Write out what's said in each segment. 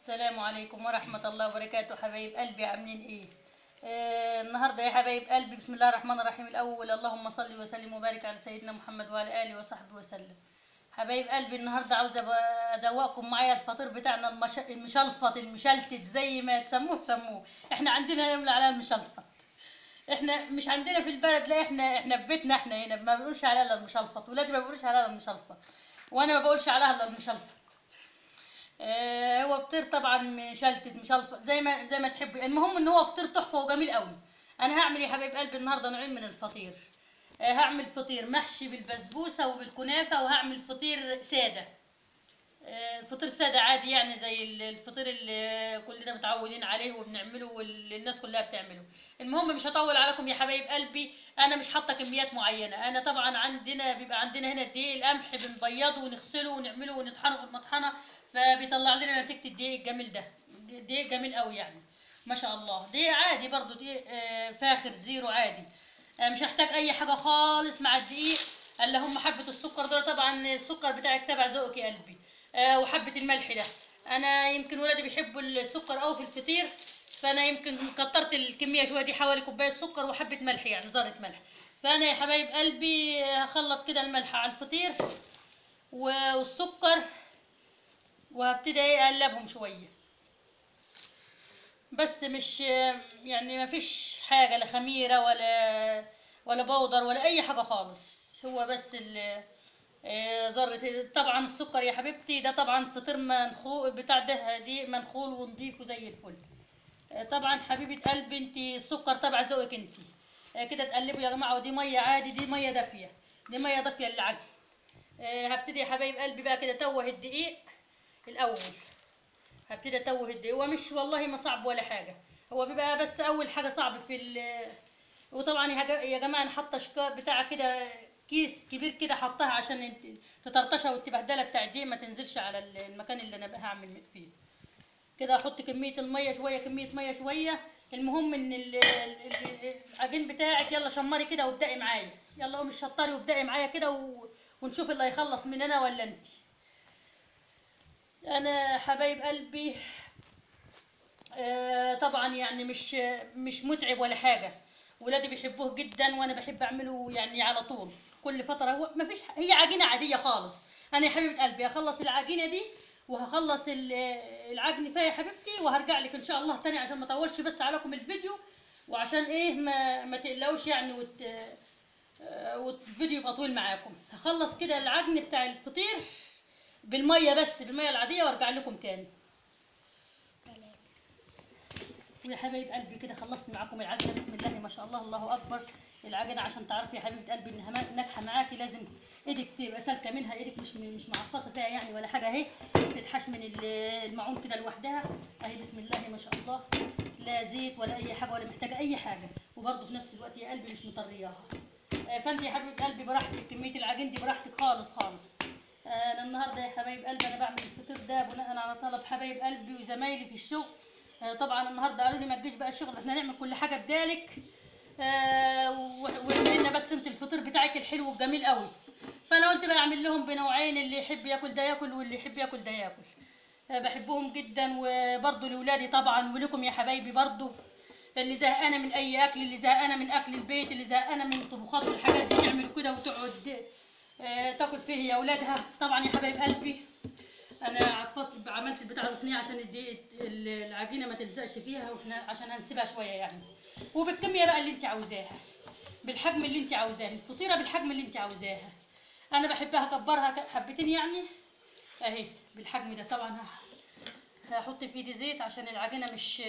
السلام عليكم ورحمة الله وبركاته. حبايب قلبي عاملين ايه؟ النهارده يا حبايب قلبي، بسم الله الرحمن الرحيم. الاول اللهم صل وسلم وبارك على سيدنا محمد وعلى اله وصحبه وسلم. حبايب قلبي النهارده عاوزه ادوقكم معايا الفطير بتاعنا المشلفط المشلتت، زي ما تسموه سموه، احنا عندنا نملى على المشلفط. احنا مش عندنا في البلد، لا احنا في بيتنا، احنا هنا ما بنقولش عليها الا المشلفط، ولادي ما بيقولوش عليها الا المشلفط، وانا ما بقولش عليها الا المشلفط. هو فطير طبعا مشلتت مشلفط زي ما تحبي، المهم ان هو فطير تحفة وجميل قوي. انا هعمل يا حبايب قلبي النهارده نوعين من الفطير. هعمل فطير محشي بالبسبوسه وبالكنافه، وهعمل فطير ساده. فطير ساده عادي، يعني زي الفطير اللي كلنا متعودين عليه وبنعمله والناس كلها بتعمله. المهم مش هطول عليكم يا حبايب قلبي، انا مش حاطه كميات معينة. انا طبعا عندنا بيبقى عندنا هنا الدقيق القمح، بنبيضه ونغسله ونعمله ونطحنه في المطحنه، فبيطلع لنا نتيجة الدقيق الجميل ده. دقيق جميل قوي يعني ما شاء الله. دقيق عادي برضو، دقيق فاخر زيرو عادي. مش هحتاج اي حاجة خالص مع الدقيق، اللهم حبه السكر دول، طبعا السكر بتاعك تبع ذوقك يا قلبي، وحبه الملح ده. انا يمكن ولادي بيحبوا السكر قوي في الفطير، فانا يمكن كترت الكمية شوية، دي حوالي كوباية سكر وحبه ملح، يعني ذره ملح. فانا يا حبايب قلبي هخلط كده الملح على الفطير والسكر، وهبتدي ايه اقلبهم شوية، بس مش يعني ما فيش حاجة، لا خميره ولا بودر ولا اي حاجة خالص، هو بس ذره. طبعا السكر يا حبيبتي ده طبعا فطير منخول بتاع ده، دي منخول ونضيف وزي الفل. طبعا حبيبه قلبي انت السكر تبع ذوقك انت. كده تقلبوا يا جماعة، ودي مية عادي، دي مية دافيه، دي مية دافيه للعجن. هبتدي يا حبايب قلبي بقى كده توه الدقيق الاول، هبتدي اتوه الدقيق. هو مش والله ما صعب ولا حاجة، هو بيبقى بس اول حاجة صعب في وطبعا يا جماعة انا حاطه شكار بتاع كده، كيس كبير كده حطاها عشان تطرطشها والتبهدله بتاع الدقيق ما تنزلش على المكان اللي انا هعمل فيه. كده احط كمية المية شوية، كمية مية شوية. المهم ان العجين بتاعك يلا شمري كده وابدأي معايا، يلا قومي شطري وابدأي معايا كده ونشوف اللي هيخلص من انا ولا انت. انا حبايب قلبي طبعا يعني مش متعب ولا حاجة، ولادي بيحبوه جدا، وانا بحب اعمله يعني على طول كل فترة. هو ما فيش، هي عجينه عادية خالص. انا يا حبيبه قلبي هخلص العجينة دي وهخلص العجن فيها يا حبيبتي، وهرجع لك ان شاء الله تاني عشان ما اطولش بس عليكم الفيديو، وعشان ايه ما تقلقوش يعني والفيديو يبقى طويل معاكم. هخلص كده العجن بتاع الفطير بالمية، بس بالمية العادية، وارجع لكم تاني. ويا حبايب قلبي كده خلصت معاكم العجنه، بسم الله ما شاء الله الله اكبر. العجنه عشان تعرفي يا حبيبه قلبي انها ناجحة معاكي لازم ايدك تبقى سالكة منها، ايدك مش معفصه فيها يعني ولا حاجة، اهي تتحش من المعون كده لوحدها اهي، بسم الله ما شاء الله، لا زيت ولا اي حاجة ولا محتاجه اي حاجة، وبرده في نفس الوقت يا قلبي مش مطرياها. فانت يا حبيبه قلبي براحتك، كمية العجين دي براحتك خالص خالص. انا النهارده يا حبايب قلبي انا بعمل الفطير ده بناء على طلب حبايب قلبي وزمايلي في الشغل. طبعا النهارده قالوا لي ما تجيش بقى الشغل، احنا نعمل كل حاجة بدالك، واعملي لنا بس انت الفطير بتاعك الحلو والجميل قوي. فانا قلت بقى اعمل لهم بنوعين، اللي يحب ياكل ده ياكل واللي يحب ياكل ده ياكل. بحبهم جدا، وبرده لاولادي طبعا ولكم يا حبايبي برده، اللي زهقانه من اي اكل، اللي زهقانه من اكل البيت، اللي زهقانه من طبخات والحاجات دي، تعمل كده وتقعد تاكل فيه يا اولادها. طبعا يا حبايب قلبي انا عفصت عملت البتاعه الصينية عشان العجينة ما تلزقش فيها، واحنا عشان هنسيبها شوية يعني. وبالكميه بقى اللي انت عاوزاها، بالحجم اللي انت عاوزاه، الفطيره بالحجم اللي انت عاوزاها. انا بحبها اكبرها حبتين يعني اهي بالحجم ده. طبعا هحط في ايدي زيت عشان العجينة مش،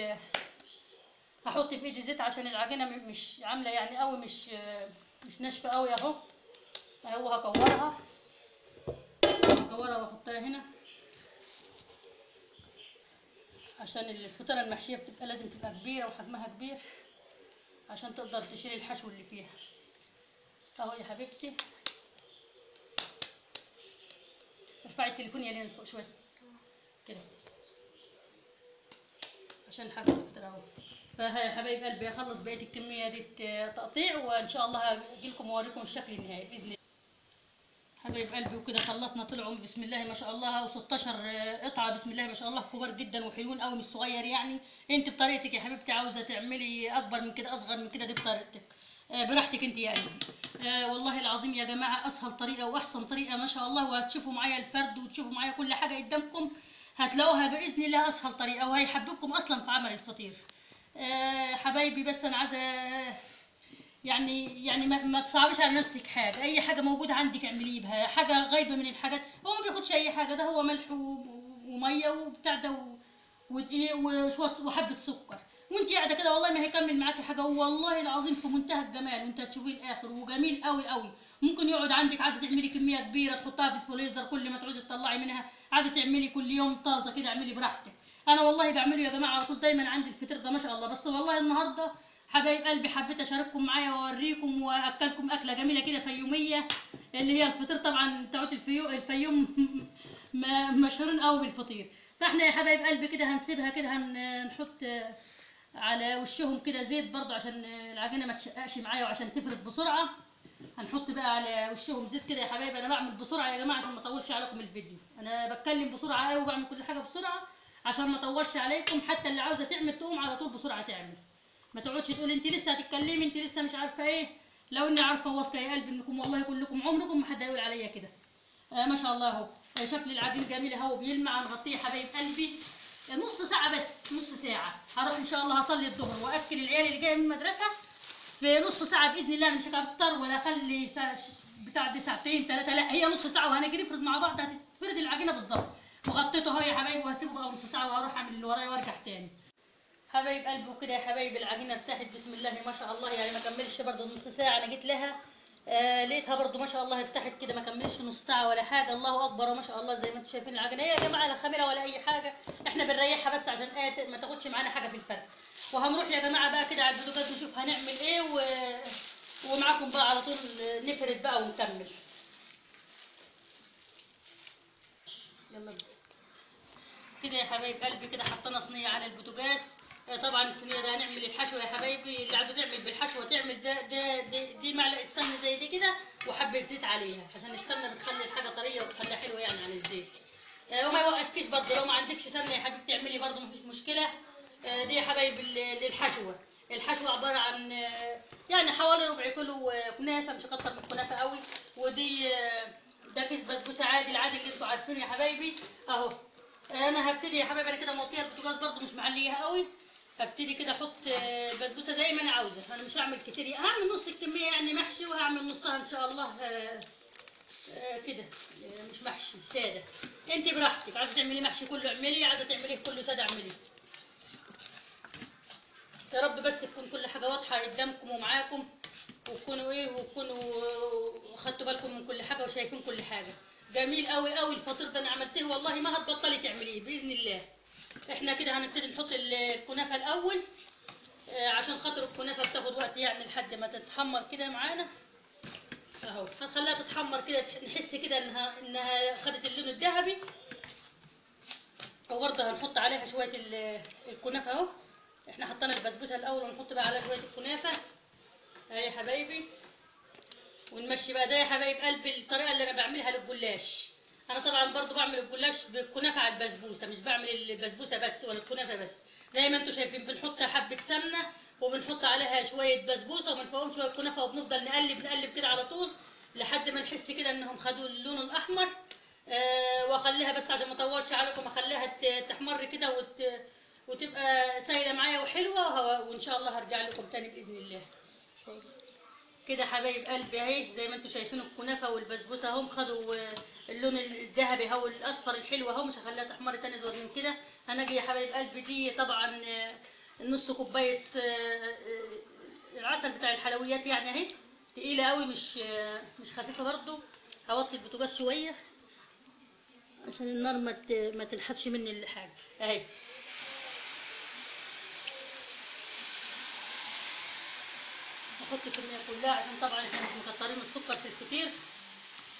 هحط في ايدي زيت عشان العجينة مش عامله يعني قوي، مش ناشفة قوي اهو. اهو هكورها، هكورها واحطها هنا عشان الفطيره المحشيه بتبقى لازم تبقى كبيرة وحجمها كبير عشان تقدر تشيل الحشو اللي فيها. اهو يا حبيبتي ارفعي التليفون يا لينا لفوق شوية كده عشان حاجة الفطيره اهو. فيا حبايب قلبي هخلص بقية الكمية دي تقطيع، وان شاء الله هاجي لكم واوريكم الشكل النهائي باذن الله. حبايب قلبي وكده خلصنا، طلعوا بسم الله ما شاء الله و16 قطعه بسم الله ما شاء الله، كبار جدا وحلوين قوي، مش صغير يعني. انت بطريقتك يا حبيبتي، عاوزه تعملي اكبر من كده اصغر من كده، دي بطريقتك براحتك انت يا قلبي. والله العظيم يا جماعة اسهل طريقه واحسن طريقه ما شاء الله، وهتشوفوا معايا الفرد وتشوفوا معايا كل حاجة قدامكم، هتلاقوها باذن الله اسهل طريقه، وهيحببكم اصلا في عمل الفطير. حبايبي بس انا عايزه يعني ما تصعبيش على نفسك حاجة، اي حاجة موجودة عندك اعمليه بها، حاجة غايبة من الحاجات هو ما بياخدش اي حاجة، ده هو ملح ومية وبتاع ده ودقيق وشوية وحبه سكر، وانت قاعدة كده والله ما هيكمل معاكي حاجة، والله العظيم في منتهى الجمال، وانت هتشوفيه الاخر وجميل قوي قوي. ممكن يقعد عندك، عايزه تعملي كمية كبيرة تحطها في الفريزر، كل ما تعوزي تطلعي منها، عايزه تعملي كل يوم طازة كده اعملي براحتك. انا والله بعمله يا جماعة على طول، دايما عندي الفطير ده ما شاء الله. بس والله النهارده حبايب قلبي حبيت اشارككم معايا واوريكم واكلكم اكله جميلة كده فيوميه، اللي هي الفطير. طبعا بتاعت الفيوم مشهورين قوي بالفطير. فاحنا يا حبايب قلبي كده هنسيبها كده، هنحط على وشهم كده زيت برضو عشان العجينة ما تشققش معايا وعشان تفرد بسرعة. هنحط بقى على وشهم زيت كده يا حبايبي. انا بعمل بسرعة يا جماعة عشان ما اطولش عليكم الفيديو، انا بتكلم بسرعة قوي وبعمل كل حاجة بسرعة عشان ما اطولش عليكم، حتى اللي عاوزه تعمل تقوم على طول بسرعة تعمل، ما تقعدش تقول انت لسه هتتكلمي انت لسه مش عارفه ايه. لو اني عارفه واثقة يا قلبي انكم والله كلكم عمركم ما حد هيقول عليا كده. ما شاء الله اهو شكل العجين جميل اهو بيلمع. هنغطيه يا حبايب قلبي نص ساعة بس، نص ساعة. هروح ان شاء الله هصلي الظهر واكل العيال اللي جاية من المدرسة في نص ساعة باذن الله. انا مش هكتر ولا اخلي بتاع دي ساعتين ثلاثة، لا هي نص ساعة وهنجي نفرد مع بعض، هتتفرد العجينة بالظبط. وغطيته اهو يا حبايبي وهسيبه بقى نص ساعة وهروح اعمل اللي ورايا وارجع تاني. حبايب قلبي وكده يا حبايبي العجينة ارتاحت بسم الله ما شاء الله، يعني ما كملش برده نص ساعة، انا جيت لها لقيتها برده ما شاء الله ارتاحت كده، ما كملش نص ساعة ولا حاجة. الله اكبر وما شاء الله زي ما انتم شايفين العجينة يا جماعة لا خميره ولا اي حاجة، احنا بنريحها بس عشان ما تاخدش معانا حاجة في الفرد. وهنروح يا جماعة بقى كده على البوتاجاز نشوف هنعمل ايه ومعاكم بقى على طول نفرد بقى ونكمل. يلا كده يا حبايب قلبي كده حطينا صينية على البوتاجاز. طبعا الصينية ده هنعمل الحشوه يا حبايبي، اللي عايزه تعمل بالحشوه تعمل ده ده دي معلقه سمنه زي دي كده وحبه زيت عليها، عشان السمنة بتخلي الحاجة طرية وتخليها حلوة يعني عن الزيت. وما يوقفكيش برضه لو ما عندكش سمنه يا حبيبتي اعملي برضه مفيش مشكلة. دي يا حبايب للحشوه. الحشوه عبارة عن يعني حوالي ربع كيلو كنافه، مش هكتر من الكنافه قوي. ودي ده كيس بسبوسه عادي، العادي اللي انتوا عارفينه يا حبايبي اهو. انا هبتدي يا حبايبي، انا كده موطيه البوتاجاز برضه مش معليها قوي، هبتدي كده احط البسبوسه زي ما انا عاوزه. انا مش هعمل كتير، هعمل نص الكمية يعني محشي، وهعمل نصها ان شاء الله كده مش محشي ساده. انت براحتك، عايزه تعملي محشي كله اعملي، عايزه تعمليه كله ساده اعمليه. يا رب بس تكون كل حاجة واضحة قدامكم ومعاكم، وتكونوا ايه وتكونوا خدتوا بالكم من كل حاجة وشايفين كل حاجة. جميل قوي قوي الفطير ده انا عملتيه والله ما هتبطلي تعمليه باذن الله. احنا كده هنبتدي نحط الكنافه الاول عشان خاطر الكنافه بتاخد وقت يعني لحد ما تتحمر كده معانا اهو. هنخليها تتحمر كده، نحس كده انها خدت اللون الذهبي. وبرده هنحط عليها شوية الكنافه اهو. احنا حطينا البسبوسه الاول ونحط بقى عليها شوية الكنافه اهي يا حبايبي. ونمشي بقى ده يا حبايب قلبي الطريقة اللي انا بعملها للجلاش. انا طبعا برضو بعمل الجلاش بالكنافه على البسبوسه، مش بعمل البسبوسه بس ولا الكنافه بس. زي ما انتم شايفين بنحط حبه سمنه وبنحط عليها شوية بسبوسه ومن فوقهم شوية كنافه، وبنفضل نقلب نقلب كده على طول لحد ما نحس كده انهم خدوا اللون الاحمر. واخليها بس عشان ما اطولش عليكم، اخليها تحمر كده وتبقى سايله معايا وحلوه، وان شاء الله هرجع لكم تاني باذن الله. كده حبايب قلبي اهي زي ما انتم شايفين الكنافه والبسبوسه اهم خدوا اللون الذهبي اهو الاصفر الحلو اهو، مش هخليها تحمر تاني ازود من كده. هنجي يا حبايب قلبي دي طبعا نص كوباية العسل بتاع الحلويات يعني اهي، تقيلة قوي مش خفيفة برضو. هوطي البوتاجاز شوية عشان النار ما تلحقش مني الحاجة اهي. احط الكمية كلها عشان طبعا احنا مش مكترين السكر في الفطير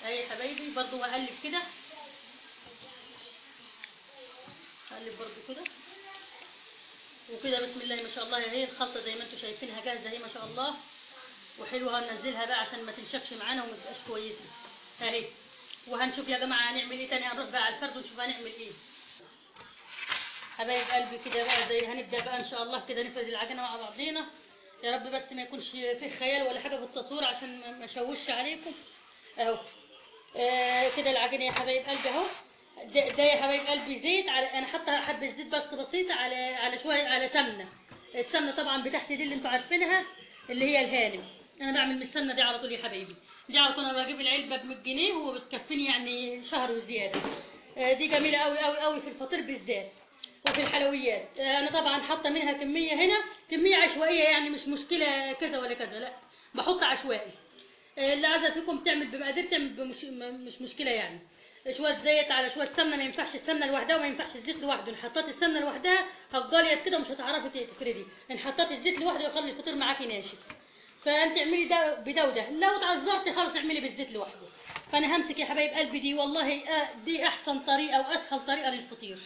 اهي يا حبايبي. برضو هقلب كده، هقلب برضو كده وكده. بسم الله ما شاء الله اهي الخلطة زي ما انتم شايفينها جاهزة اهي ما شاء الله وحلوه. هننزلها بقى عشان ما تنشفش معانا وما تبقاش كويسة اهي. وهنشوف يا جماعة هنعمل ايه تاني. هنروح بقى على الفرد ونشوف هنعمل ايه. حبايب قلبي كده بقى زي هنبدا بقى ان شاء الله كده نفرد العجينة مع بعضينا. يا رب بس ما يكونش فيه خيال ولا حاجة في التصوير عشان ما اشوش عليكم. اهو كده العجينة يا حبايب قلبي اهو. ده يا حبايب قلبي زيت، على انا حاطه حبه زيت بس بسيطة على شوية على سمنه. السمنة طبعا بتاعتي دي اللي انتوا عارفينها اللي هي الهانم. انا بعمل من السمنة دي على طول يا حبايبي، دي على طول انا بجيب العلبة ب 100 جنيه وبتكفيني يعني شهر وزيادة. دي جميلة قوي قوي قوي في الفطير بالذات وفي الحلويات. انا طبعا حاطه منها كمية هنا، كمية عشوائية يعني مش مشكلة كذا ولا كذا، لا بحط عشوائي. اللي عايزه فيكم تعمل بمقادير تعمل مش مشكلة يعني. شوية زيت على شوية سمنه، ما ينفعش السمنة لوحدها وما ينفعش الزيت لوحده. ان حطيتي السمنة لوحدها هتضليت كده ومش هتعرفي تفردي، ان حطيتي الزيت لوحده يخلي الفطير معاكي ناشف. فانت اعملي ده بده وده، لو اتعذرتي خالص اعملي بالزيت لوحده. فانا همسك يا حبايب قلبي دي والله دي احسن طريقه واسهل طريقه للفطير.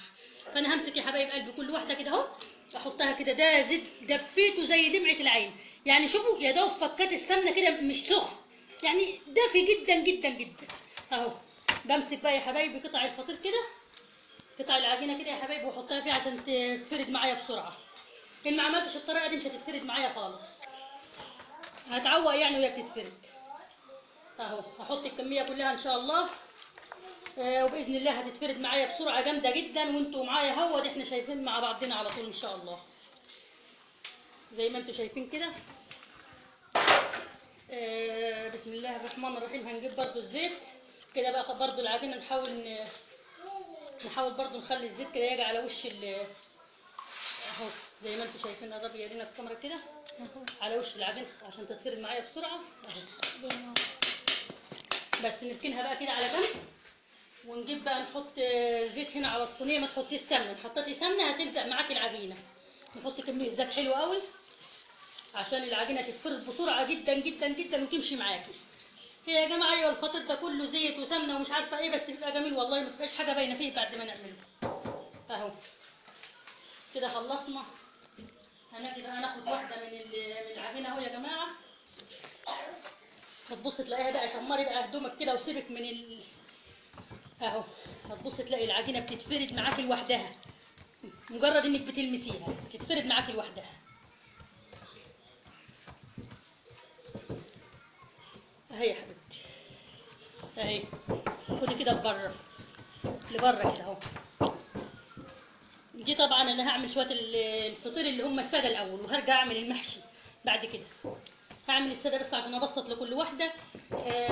فانا همسك يا حبايب قلبي كل واحدة كده اهو احطها كده. ده زيت دفيته زي دمعه العين يعني، شوفوا يا دوب فكات السمنة كده مش سخن يعني، دافي جدا جدا جدا اهو. بمسك بقى يا حبايبي قطع الفطير كده، قطع العجينة كده يا حبايبي، واحطها فيها عشان تتفرد معايا بسرعة. ان ما عملتش الطريقة دي مش هتتفرد معايا خالص، هتعوق يعني وهي بتتفرد اهو. هحط الكمية كلها ان شاء الله وباذن الله هتتفرد معايا بسرعة جامدة جدا. وانتوا معايا اهو، احنا شايفين مع بعضنا على طول ان شاء الله زي ما انتوا شايفين كده. بسم الله الرحمن الرحيم. هنجيب برضو الزيت كده بقى، برضو العجينة نحاول برضو نخلي الزيت كده يجي على وش اهو زي ما انتوا شايفين. قرب يا لينا الكاميرا كده على وش العجينة عشان تتفرد معايا بسرعة اهو. بس نركنها بقى كده على جنب، ونجيب بقى نحط زيت هنا على الصينية. ما تحطيش سمنه، حطيتي سمنه هتلزق معاكي العجينة. نحط كمية زيت حلوة قوي عشان العجينة تتفرد بسرعة جدا جدا جدا وتمشي معاكي. هي يا جماعة ايوه الفطير ده كله زيت وسمنه ومش عارفه ايه، بس بيبقى جميل والله، ما تبقاش حاجة باينة فيه بعد ما نعمله اهو. كده خلصنا. هنجي بقى ناخد واحدة من العجينة اهو يا جماعة. هتبص تلاقيها بقى، شمري بقى هدومك كده وسيبك من اهو. هتبص تلاقي العجينة بتتفرد معاكي لوحدها، مجرد انك بتلمسيها بتتفرد معاكي لوحدها اهي يا حبيبتي اهي. خدي كده لبره لبره كده اهو. دي طبعا انا هعمل شوية الفطير اللي هم السادة الاول، وهرجع اعمل المحشي بعد كده. هعمل السادة بس عشان ابسط لكل واحدة،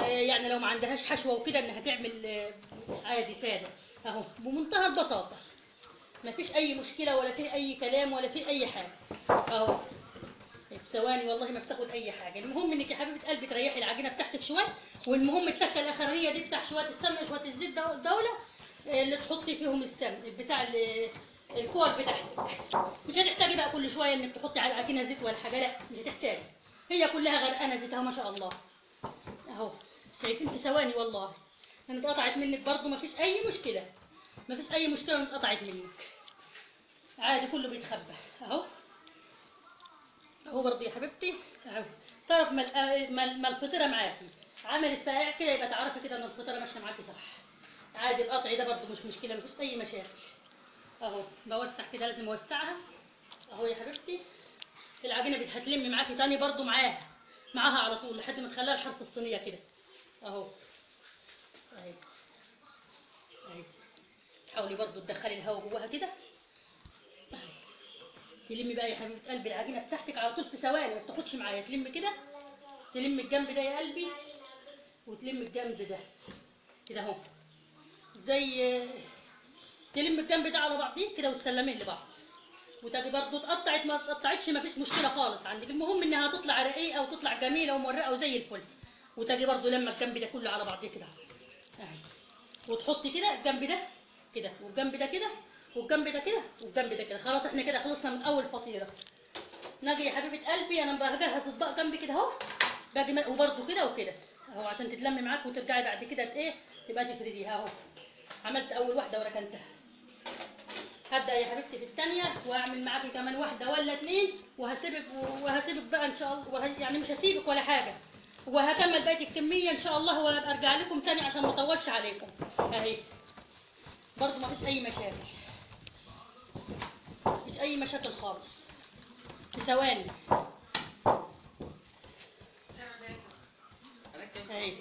يعني لو ما عندهاش حشوه وكده انها تعمل عادي ساده اهو بمنتهى البساطة، ما فيش اي مشكلة ولا فيه اي كلام ولا فيه اي حاجة اهو. في ثواني والله ما بتاخد اي حاجة. المهم انك يا حبيبه قلبي تريحي العجينة بتاعتك شوية، والمهم التكه الاخرانية دي بتاع شوية السمنة وشوية الزيت دولة اللي تحطي فيهم السمن بتاع الكور بتاعتك. مش هتحتاجي بقى كل شوية انك تحطي على العجينة زيت ولا حاجة، لا مش هتحتاجي، هي كلها غرقانة زيت اهو ما شاء الله اهو. شايفين في ثواني والله. انا اتقطعت منك برضو ما فيش اي مشكلة، ما فيش اي مشكلة ان اتقطعت منك عادي، كله بيتخبى اهو اهو برضه يا حبيبتي اهو. طرف ما الفطيره معاكي عملت فقاع كده يبقى تعرفي كده ان الفطيره ماشية معاكي صح عادي. القطع ده برضه مش مشكلة، مفيش اي مشاكل اهو. بوسع كده، لازم اوسعها اهو يا حبيبتي. العجينة هتلم معاكي تاني برضه معاها على طول لحد ما تخليها لحرف الصينية كده اهو اهي اهي. حاولي برضه تدخلي الهواء جواها كده اهي. تلمي بقى يا حبيبه قلبي العجينة بتاعتك على طول في ثواني، ما بتاخدش معايا. تلم كده، تلم الجنب ده يا قلبي، وتلم الجنب ده كده اهو، زي تلم الجنب ده على بعضيه كده وتسلميه لبعض. وتجي برضه اتقطعت ما اتقطعتش ما فيش مشكلة خالص عندك، المهم انها تطلع رقيقه وتطلع جميلة ومورقه وزي الفل. وتجي برضه لما الجنب ده كله على بعضيه كده اهي، وتحطي كده الجنب ده كده والجنب ده كده والجنب ده كده والجنب ده كده. خلاص احنا كده خلصنا من اول فطيره. نجي يا حبيبه قلبي، انا بجهز اطباق جنبي كده اهو، باجي وبرده كده وكده اهو عشان تتلم معاك وترجعي بعد كده ايه تبقى تفرديها اهو. عملت اول واحدة وركنتها. هبدا يا حبيبتي في الثانية واعمل معاكي كمان واحدة ولا اتنين، وهسيبك بقى ان شاء الله، يعني مش هسيبك ولا حاجة. وهكمل بقية الكمية ان شاء الله وابقى ارجع لكم تاني عشان ما اطولش عليكم. اهي برضو ما فيش اي مشاكل، مفيش اي مشاكل خالص، في ثواني. اهي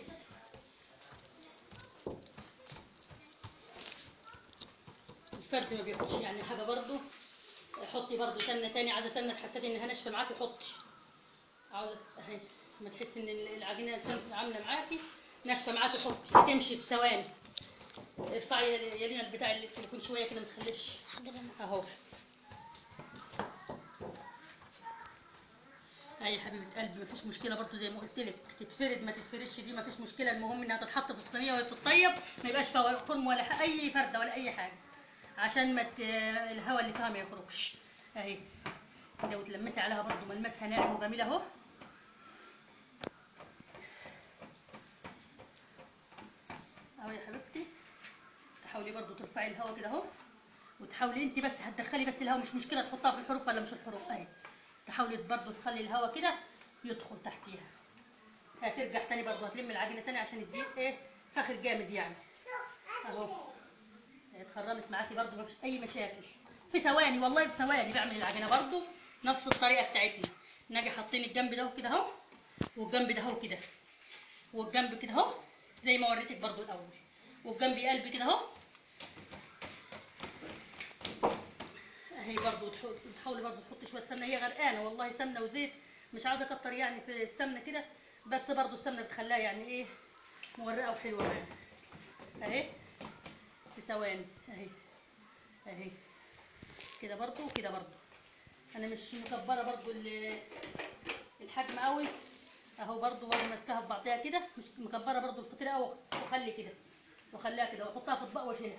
الفرد ما بياخدش يعني حاجة برضو. حطي برضو سمنه تاني، عايزه سمنه تحسي انها ناشفة معاكي حطي، عاوزه اهي ما تحسي ان العجينة عامله معاكي ناشفة معاكي حطي، هتمشي في ثواني. ارفعي يا لينا البتاع اللي التليفون شوية كده ما تخليش اهو. اهي يا حبيبه قلبي مفيش مشكلة برضو، زي ما قلت لك تتفرد ما تتفردش دي مفيش مشكلة، المهم انها تتحط في الصينية وهي بتطيب، ما يبقاش فيها خرم ولا اي فرده ولا اي حاجة، عشان ما الهواء اللي فيها ما يخرجش. اهي لو تلمسي عليها برضو ملمسها ناعم وجميل اهو. اهو يا حبيبتي، تحاولي برضو ترفعي الهواء كده اهو، وتحاولي انت بس هتدخلي بس الهواء، مش مشكلة تحطها في الحروف ولا مش الحروف. اهي تحاولي برضو تخلي الهواء كده يدخل تحتيها. هترجع تاني برضو هتلم العجينة تاني عشان الدقيق ايه فاخر جامد يعني. اهو اتخرمت معاكي برضو مفيش اي مشاكل، في ثواني والله في ثواني بعمل العجينة برضو نفس الطريقة بتاعتنا. نجي حاطين الجنب ده كده اهو، والجنب ده اهو كده، والجنب كده اهو زي ما وريتك برضو الاول، والجنب قلب كده اهو. اهي برضو تحاولي برضو تحطي شوية سمنه، هي غرقانة والله سمنه وزيت، مش عاوزه اكتر يعني في السمنة كده، بس برضو السمنة بتخليها يعني ايه مورقه وحلوه يعني. اهي في ثواني اهي اهي كده برضو وكده برضو. انا مش مكبره برضو الحجم قوي اهو، برضو برضو ماسكاها في بعضيها كده، مش مكبره برضو الفطيره قوي، وخلي كده وخليها كده واحطها في اطباق واشيلها.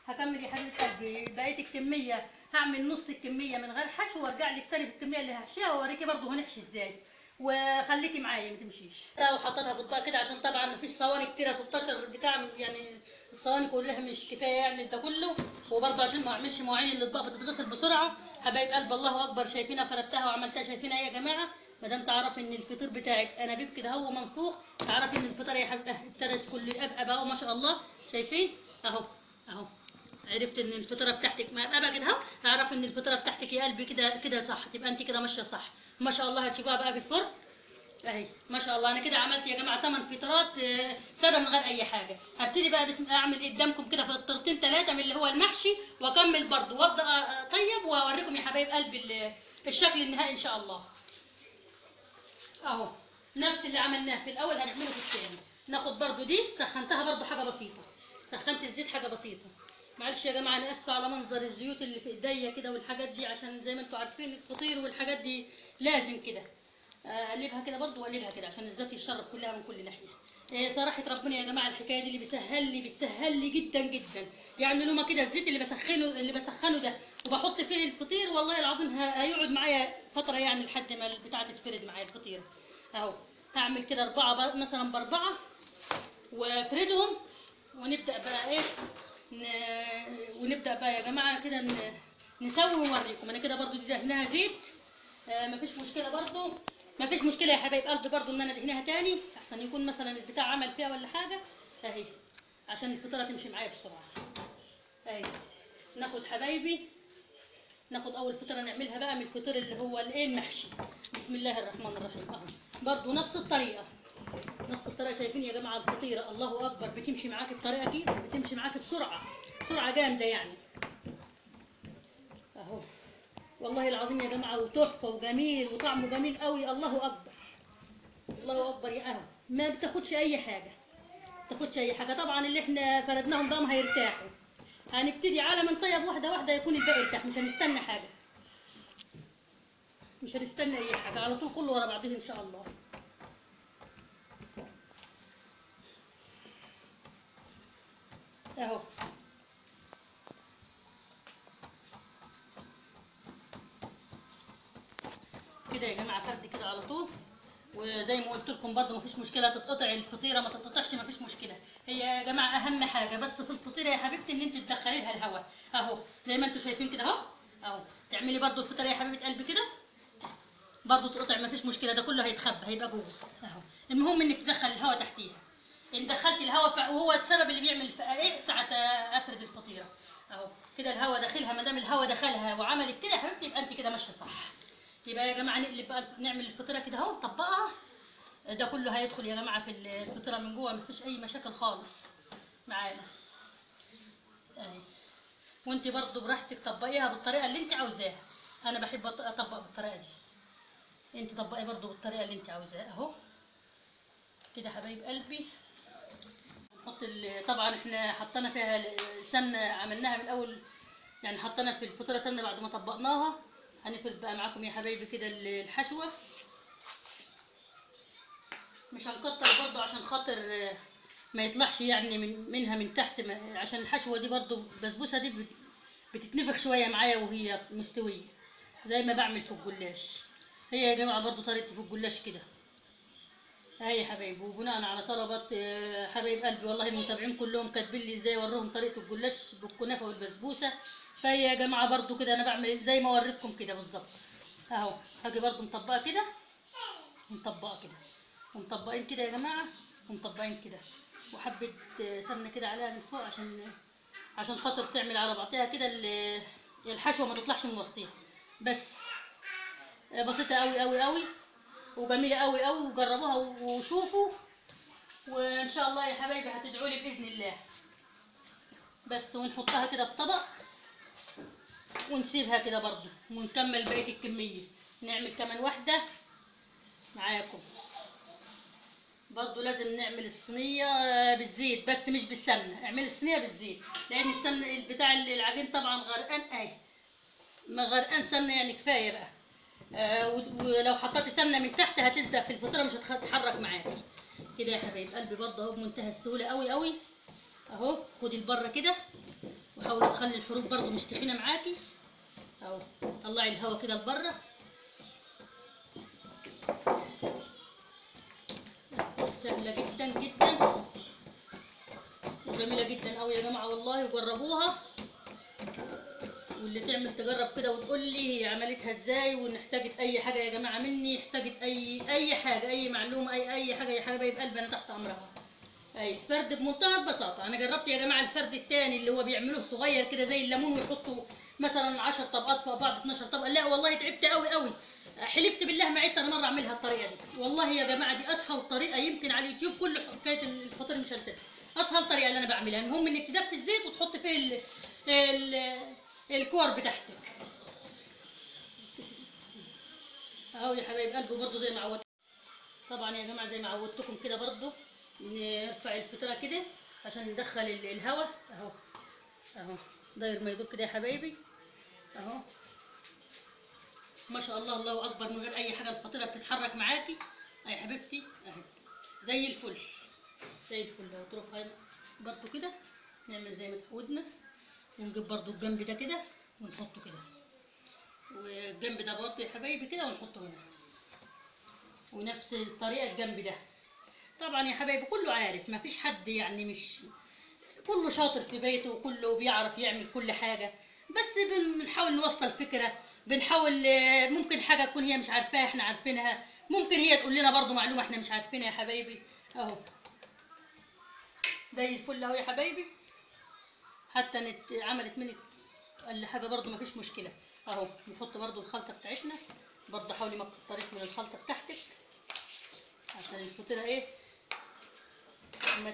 هكمل يا حبيبه قلبي بقية الكمية، هعمل نص الكمية من غير حشو وارجع لك تاني في الكمية اللي هحشيها واوريكي برضو هنحشي ازاي، وخليكي معايا ما تمشيش. وحطيتها في اطباق كده عشان طبعا مفيش صواني كتيرة، 16 بتاع يعني الصواني كلها مش كفاية يعني ده كله، وبرضو عشان ما اعملش مواعين الاطباق بتتغسل بسرعة. حبايب قلب الله اكبر، شايفينها فردتها وعملتها، شايفينها ايه يا جماعة؟ ما دام تعرفي ان الفطير بتاعك انابيب كده هو منفوخ، تعرفي ان الفطير يا حبيبتي ابتدى كله يقبقب اهو ما شاء الله، شايفين اهو اهو. عرفت ان الفطيره بتاعتك مقبقبه كده اهو، اعرف ان الفطيره بتاعتك يا قلبي كده كده صح، تبقى انت كده ماشية صح ما شاء الله. هتشوفوها بقى في الفرن اهي ما شاء الله. انا كده عملت يا جماعة 8 فطيرات ساده من غير اي حاجة. هبتدي بقى بسم اعمل قدامكم كده فطيرتين 3 من اللي هو المحشي، واكمل برضو وابدا اطيب واوريكم يا حبايب قلبي الشكل النهائي ان شاء الله. اهو نفس اللي عملناه في الاول هنعمله في الثاني. ناخد برضو دي سخنتها برضو حاجة بسيطة، سخنت الزيت حاجة بسيطة. معلش يا جماعة انا اسفه على منظر الزيوت اللي في ايديا كده والحاجات دي، عشان زي ما انتم عارفين الفطير والحاجات دي لازم كده اقلبها كده برضو واقلبها كده عشان الزيت يتشرب كلها من كل ناحية. صراحة ربنا يا جماعة الحكاية دي اللي بيسهل لي جدا جدا يعني. لو ما كده الزيت اللي بسخنه ده وبحط فيه الفطير والله العظيم هيقعد معايا فترة يعني لحد ما البتاعه تتفرد معايا الفطيره. اهو هعمل كده 4 مثلا ب4 وافردهم، ونبدا بقى ايه ونبدا بقى يا جماعة كده نسوي ونوريكم. انا كده برضو دي دهنها زيت، مفيش مشكلة برضو، مفيش مشكلة يا حبايب قلبي برضو ان انا دهنها تاني احسن يكون مثلا البتاع عمل فيها ولا حاجة. اهي عشان الفطيره تمشي معايا بسرعة. اهي ناخد حبايبي، ناخد اول فطيره نعملها بقى من الفطير اللي هو الايه المحشي. بسم الله الرحمن الرحيم. اهو برضو نفس الطريقة، نفس الطريقة. شايفين يا جماعة الفطيره الله اكبر بتمشي معاك الطريقة دي، بتمشي معاك بسرعة بسرعة جامدة يعني. اهو والله العظيم يا جماعة وتحفه وجميل وطعمه جميل قوي. الله اكبر الله اكبر يا اهو، ما بتاخدش اي حاجة، ما بتاخدش اي حاجة. طبعا اللي احنا فردناهم ده هيرتاحوا، هنبتدي على ما نطيب واحدة واحدة يكون الباقي ارتاح، مش هنستنى حاجة، مش هنستنى اي حاجة، على طول كله ورا بعضيه ان شاء الله. اهو كده يا جماعة فرد كده على طول. وزي ما قلت لكم برده مفيش مشكلة تتقطع الفطيره ما تتقطعش، مفيش مشكلة. هي يا جماعة اهم حاجة بس في الفطيره يا حبيبتي ان انت تدخلي لها الهواء اهو زي ما انتم شايفين كده اهو اهو. تعملي برده الفطيره يا حبيبه قلبي كده برده تقطع مفيش مشكلة، ده كله هيتخبى هيبقى جوه اهو. المهم انك تدخل الهواء تحتيها. ان دخلتي الهواء وهو السبب اللي بيعمل فقاقيع ساعة افرد الفطيره اهو كده، الهواء داخلها. ما دام الهواء دخلها وعملت كده يا حبيبتي يبقى انت كده ماشية صح. يبقى يا جماعة نقلب بقى، نعمل الفطيره كده اهو، نطبقها. ده كله هيدخل يا جماعة في الفطيره من جوه، مفيش اي مشاكل خالص معانا اهي. وانت برضو براحتك طبقيها بالطريقة اللي انت عاوزاها، انا بحب اطبق بالطريقة دي، انت طبقي برضو بالطريقة اللي انت عاوزاها اهو كده حبايب قلبي. نحط طبعا احنا حطينا فيها سمنه، عملناها من الاول يعني، حطينا في الفطيره سمنه بعد ما طبقناها. هنفرد بقى معاكم يا حبايبي كده الحشوه، مش هنكتر برضو عشان خاطر ما يطلعش يعني منها من تحت، عشان الحشوه دي برضو البسبوسه دي بتتنفخ شوية معايا وهي مستوية، زي ما بعمل في الجلاش. هي يا جماعة برضو طريقتي في الجلاش كده اهي يا حبايبي. وبناء على طلبات حبايب قلبي والله المتابعين كلهم كاتبين لي ازاي اوريهم طريقه الجلاش بالكنافه والبسبوسه، فهي يا جماعة برضو كده انا بعمل زي ما وريتكم كده بالظبط اهو. هاجي برضو مطبقه كده، ومطبقه كده، ومطبقين كده يا جماعة، ومطبقين كده، وحبه سمنه كده عليها من فوق عشان خاطر تعمل على بعضها كده الحشوه ما تطلعش من وسطيها. بس بسيطة قوي قوي قوي وجميلة قوي قوي، وجربوها وشوفوا، وان شاء الله يا حبايبي هتدعوا لي باذن الله. بس ونحطها كده في طبق ونسيبها كده برضو، ونكمل بقية الكمية، نعمل كمان واحدة معاكم برضو. لازم نعمل الصينية بالزيت بس مش بالسمنه، اعملي الصينية بالزيت لان السمنة بتاع العجين طبعا غرقان اهي، ما غرقان سمنه يعني كفاية بقى. ولو حطيتي سمنه من تحت هتلزق في الفطيره مش هتتحرك معاكي كده يا حبايب قلبي. برضه اهو بمنتهى السهولة قوي قوي اهو. خدي البرة كده وحاولي تخلي الحروف برضه مش تخينة معاكي اهو، طلعي الهوا كده لبره. سهلة جدا جدا وجميلة جدا قوي يا جماعة والله، وجربوها. واللي تعمل تجرب كده وتقول لي هي عملتها ازاي، وان احتاجت اي حاجة يا جماعة مني، احتاجت اي حاجة، اي معلومة، اي حاجة يا حبايب قلبي انا تحت امرها. اي الفرد بمنتهى البساطة. انا جربت يا جماعة الفرد الثاني اللي هو بيعملوه صغير كده زي الليمون ويحطوا مثلا 10 طبقات فوق بعض، 12 طبقه، لا والله تعبت قوي قوي، حلفت بالله ما عدت انا مرة اعملها الطريقة دي. والله يا جماعة دي اسهل طريقه يمكن على اليوتيوب كله، حكاية الفطير المشلتت اسهل طريقه اللي انا بعملها. المهم انك تدفي الزيت وتحط فيه الكور بتاعتك اهو يا حبايب قلبي. برضو زي ما عودت طبعا يا جماعة، زي ما عودتكم كده برضو نرفع الفطيره كده عشان ندخل الهواء اهو اهو، داير ما يدور كده يا حبايبي اهو. ما شاء الله الله اكبر، من غير اي حاجة الفطيره بتتحرك معاكي اهي يا حبيبتي اهي، زي الفل زي الفل. اهو طرفها برضو كده نعمل زي ما اتعودنا، ونجيب برضو الجنب ده كده ونحطه كده، والجنب ده برضو يا حبايبي كده ونحطه هنا، ونفس الطريقة الجنب ده. طبعا يا حبايبي كله عارف، ما فيش حد يعني مش كله شاطر في بيته وكله بيعرف يعمل كل حاجة، بس بنحاول نوصل فكرة، بنحاول ممكن حاجة تكون هي مش عارفاها احنا عارفينها، ممكن هي تقول لنا برضو معلومة احنا مش عارفينها يا حبايبي اهو. زي الفل اهو يا حبايبي، حتى عملت منك ولا حاجة برضو مفيش مشكلة اهو. نحط برضو الخلطة بتاعتنا برضو، حاولي ما تكتريش من الخلطة بتاعتك عشان الفطيره ايه ما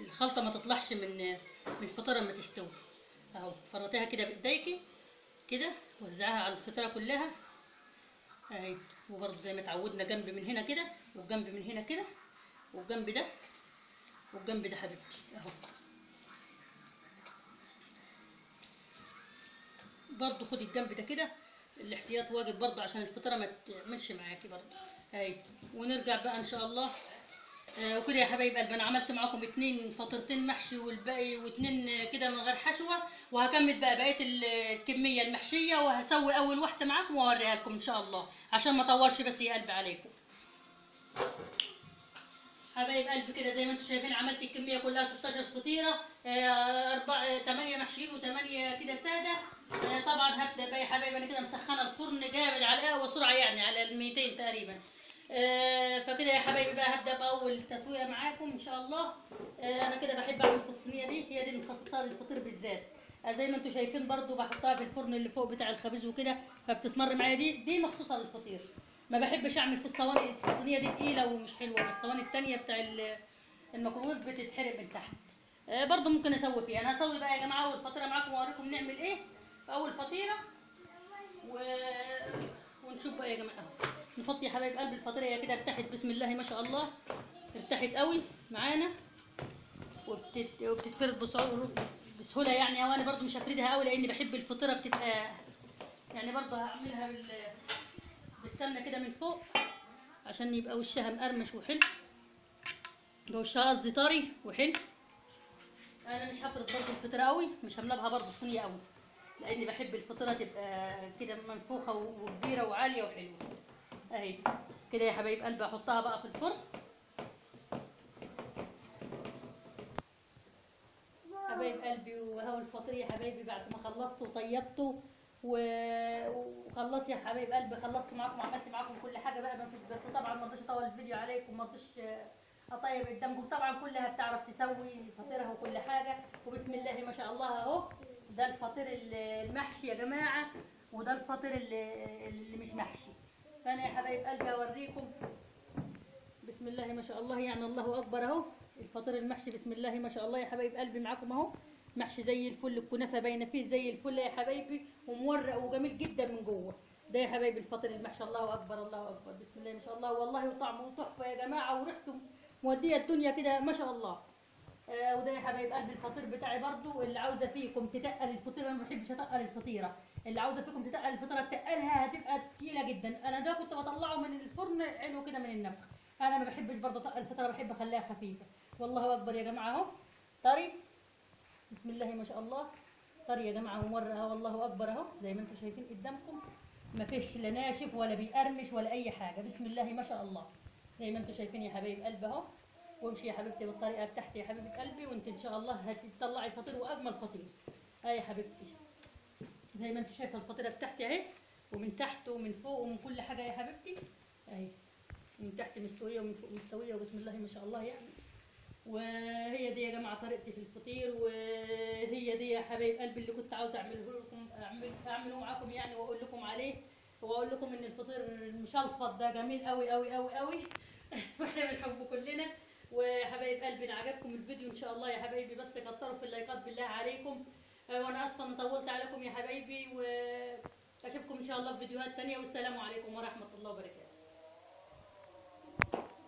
الخلطة ما تطلعش من الفطيره لما تستوي اهو. فرطيها كده بايديكي كده، وزعها على الفطيره كلها اهي. وبرضو زي ما اتعودنا جنب من هنا كده، والجنب من هنا كده، والجنب ده والجنب ده حبيبتي اهو. برضو خدي الجنب ده كده، الاحتياط واجب برضو عشان الفطيره ما تعملش معاكي برضو اهي. ونرجع بقى ان شاء الله. وكده يا حبايب قلبي انا عملت معاكم 2 فطيرتين محشي والباقي و2 كده من غير حشوه، وهكمل بقى بقية الكمية المحشيه، وهسوي اول واحدة معاكم واوريها لكم ان شاء الله عشان ما اطولش بس يا قلبي عليكم. حبايب قلبي كده زي ما انتم شايفين عملت الكمية كلها 16 فطيره، 8 محشيين و8 كده ساده. طبعا هبدا بقى يا حبايبي، انا كده مسخنه الفرن جامد على اقوى سرعة يعني على 200 تقريبا. فكده يا حبايبي بقى هبدا باول تسويه معاكم ان شاء الله. انا كده بحب اعمل في الصينية دي، هي دي المخصصة للفطير بالذات. زي ما انتم شايفين برضو بحطها في الفرن اللي فوق بتاع الخبيز وكده، فبتسمر معايا. دي مخصوصة للفطير، ما بحبش اعمل في الصواني، الصينية دي تقيلة ومش حلوة، والصواني الثانية بتاع الميكروويف بتتحرق من تحت. برضو ممكن اسوي فيها. انا هسوي بقى يا جماعة اول فطيره معاكم واوريكم نعمل ايه في اول فطيره ونشوف بقى يا جماعة اهو. نحط يا حبايب قلب الفطيره، هي كده ارتاحت بسم الله ما شاء الله، ارتاحت قوي معانا وبتتفرد بسهولة يعني. وانا برضو مش هفردها قوي لان بحب الفطيره بتبقى يعني، برضو هعملها بالسمنه كده من فوق عشان يبقى وشها مقرمش وحلو، يبقى وشها قصدي طري وحلو. انا مش هفرد برضو الفطيره قوي، مش هملبها برضو الصينية قوي لان بحب الفطيره تبقى كده منفوخه وكبيره وعاليه وحلوه اهي كده يا حبايب قلبي. احطها بقى في الفرن. حبايب قلبي وهو الفطير يا حبايبي بعد ما خلصته وطيبته وخلصت يا حبايب قلبي، خلصت معاكم وعملت معاكم كل حاجة بقى، ما فيش. بس طبعا ما رضيتش اطول الفيديو عليكم، ما رضيتش اطيب قدامكم، طبعا كلها بتعرف تسوي فطيرها وكل حاجة. وبسم الله ما شاء الله اهو ده الفطير المحشي يا جماعة، وده الفطير اللي مش محشي. فانا يا حبايب قلبي اوريكم بسم الله ما شاء الله، يعني الله اكبر اهو الفطير المحشي بسم الله ما شاء الله يا حبايب قلبي معاكم اهو، محشي زي الفل، الكنافه باينة فيه زي الفل يا حبايبي، ومورق وجميل جدا من جوه. ده يا حبايبي الفطير المحشي، الله اكبر الله اكبر بسم الله ما شاء الله، والله وطعمه تحفة يا جماعة، وريحته موديه الدنيا كده ما شاء الله. وده يا حبايب قلبي الفطير بتاعي برضو، اللي عاوزه فيكم تتقل الفطيره، انا ما بحبش اتقل الفطيره، اللي عاوزه فيكم تتقل الفطيره تقلها هتبقى تقيلة جدا. انا ده كنت بطلعه من الفرن عينه كده من النفخ، انا ما بحبش برضو اتقل الفطيره، بحب اخليها خفيفة. والله اكبر يا جماعة اهو طري بسم الله ما شاء الله، طري يا جماعة ومورق اهو، والله اكبر اهو زي ما انتم شايفين قدامكم، ما فيش لا ناشف ولا بيقرمش ولا اي حاجة بسم الله ما شاء الله، زي ما انتم شايفين يا حبايب قلبي اهو. وامشي يا حبيبتي بالطريقة بتاعتي يا حبيبه قلبي، وانت ان شاء الله هتطلعي فطير واجمل فطير. اهي يا حبيبتي زي ما انت شايفه الفطيره بتاعتي اهي، ومن تحت ومن فوق ومن كل حاجة يا حبيبتي اهي، من تحت مستوية ومن فوق مستوية وبسم الله ما شاء الله يعني. وهي دي يا جماعة طريقتي في الفطير، وهي دي يا حبايب قلبي اللي كنت عاوزه اعمله لكم، اعمله معاكم يعني، واقول لكم عليه، واقول لكم ان الفطير المشلفط ده جميل قوي قوي قوي قوي واحنا بنحبه كلنا. وحبايب قلبي ان عجبكم الفيديو ان شاء الله يا حبايبي بس كتروا في اللايكات بالله عليكم. وانا اسفه ان طولت عليكم يا حبايبي، واشوفكم ان شاء الله في فيديوهات ثانية، والسلام عليكم ورحمة الله وبركاته.